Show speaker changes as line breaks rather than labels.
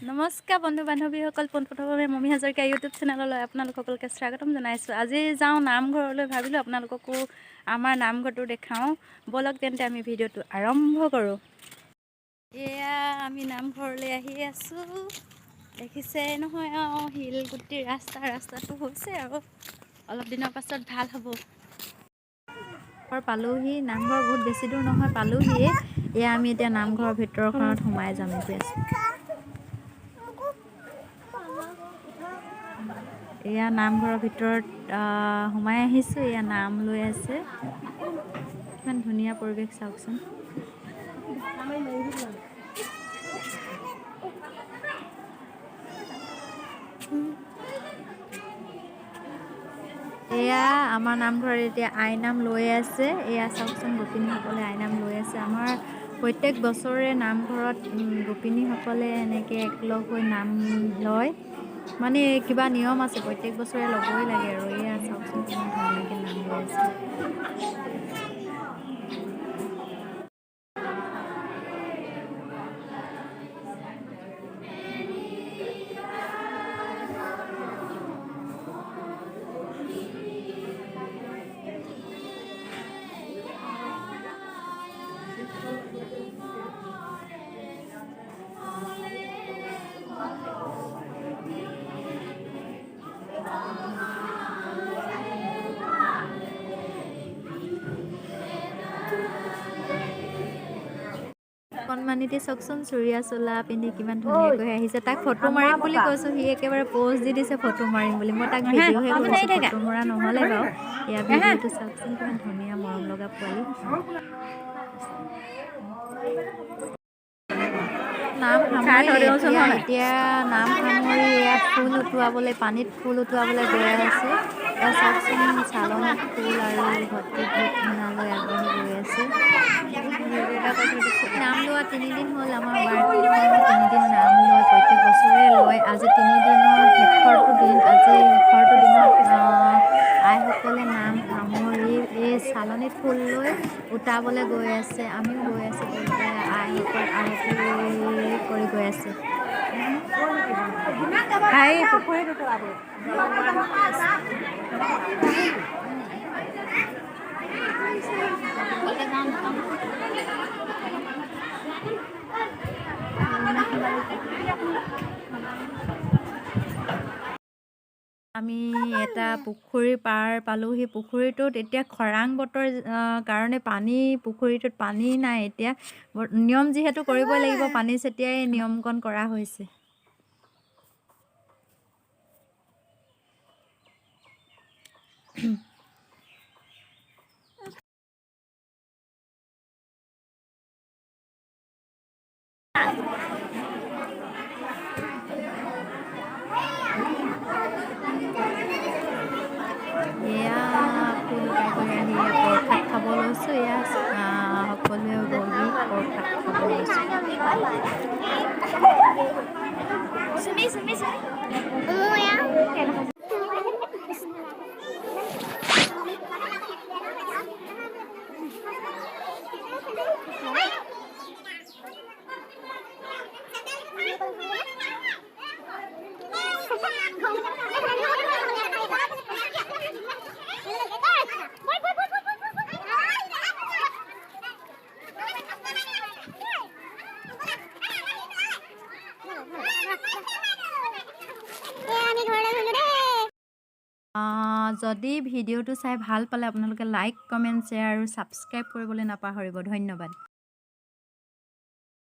নমস্কাৰ বন্ধু বান্ধৱীসকল, পোনপ্ৰথমে মমী হাজৰিকা ইউটিউব চেনেললৈ আপোনালোক সকলোকে স্বাগতম জনাইছোঁ। আজি যাওঁ নামঘৰলৈ, ভাবিলোঁ আপোনালোককো আমাৰ নামঘৰটো দেখাওঁ। ব'লক তেন্তে, আমি ভিডিঅ'টো আৰম্ভ কৰোঁ। এয়া আমি নামঘৰলৈ আহি আছোঁ, দেখিছে নহয়? অঁ, শিলগুটি ৰাস্তা, ৰাস্তাটো হৈছে আৰু অলপ দিনৰ পাছত ভাল হ'ব।
ঘৰ পালোহি। নামঘৰ বহুত বেছি দূৰ নহয়, পালোহিয়ে। এয়া আমি এতিয়া নামঘৰৰ ভিতৰখনত সোমাই যাম এতিয়া। এয়া নামঘৰৰ ভিতৰত সোমাই আহিছোঁ। এয়া নাম লৈ আছে। ইমান ধুনীয়া পৰিৱেশ, চাওকচোন। এয়া আমাৰ নামঘৰত এতিয়া আইনাম লৈ আছে। এয়া চাওকচোন, গোপিনীসকলে আইনাম লৈ আছে। আমাৰ প্ৰত্যেক বছৰে নামঘৰত গোপিনীসকলে এনেকৈ একলগ হৈ নাম লয়। মানে কিবা নিয়ম আছে, প্ৰত্যেক বছৰে ল'বই লাগে। আৰু এয়া চাওকচোন, কিমান ধুনীয়াকৈ নাম লৈ আছে। কণমানিটি চাওকচোন, চুৰিয়া চোলা পিন্ধি কিমান ধুনীয়াকৈ আহিছে। তাক ফটো মাৰিম বুলি কৈছোঁ, সি একেবাৰে প'জ দি দিছে ফটো মাৰিম বুলি। মই তাক ভিডিঅ'হে কৰিছোঁ, ফটো মৰা নহ'লে বাৰু। এয়া ভিডিঅ'টো চাওকচোন, কিমান ধুনীয়া মৰম লগা পোৱালি। নাম সামৰি এতিয়া এতিয়া নাম সামৰি এয়া ফুল উটুৱাবলৈ, পানীত ফুল উটুৱাবলৈ গৈ আছে। এয়া চাওকচোন, চালনীত ফুল আৰু ভৰ্তি ধূপ ধূনালৈ আগবাঢ়ি গৈ আছে। নাম লোৱা 3 দিন হ'ল। আমাৰ বাৰ্ষিক 3 দিন নাম লয়, প্ৰত্যেক বছৰে লয়। আজি 3 দিনৰ শেষৰটো দিন। আজি শেষৰটো দিনত আইসকলে নাম সামৰি এই চালনীত ফুল লৈ উটাবলৈ গৈ আছে। আমিও গৈ আছোঁ। আইসকল আৰতি কৰি গৈ আছে।
পুখুৰীত উটুৱাব।
আমি এটা পুখুৰীৰ পাৰ পালোহি। পুখুৰীটোত এতিয়া খৰাং বতৰ কাৰণে পানী, পুখুৰীটোত পানী নাই এতিয়া। নিয়ম যিহেতু কৰিবই লাগিব, পানী ছটিয়াই নিয়মকণ কৰা হৈছে। এয়া ফুল উটাই কৰি আহি এয়া প্ৰসাদ খাব লৈছোঁ। এয়া সকলোৱে বহি প্ৰসাদ খাব লৈছোঁ।
চুমি, চুমি, চুমি। আমি ঘৰলৈ গ'লো দেই।
যদি ভিডিঅ'টো চাই ভাল পালে, আপোনালোকে লাইক, কমেণ্ট, শ্বেয়াৰ আৰু ছাবস্ক্ৰাইব কৰিবলৈ নাপাহৰিব। ধন্যবাদ।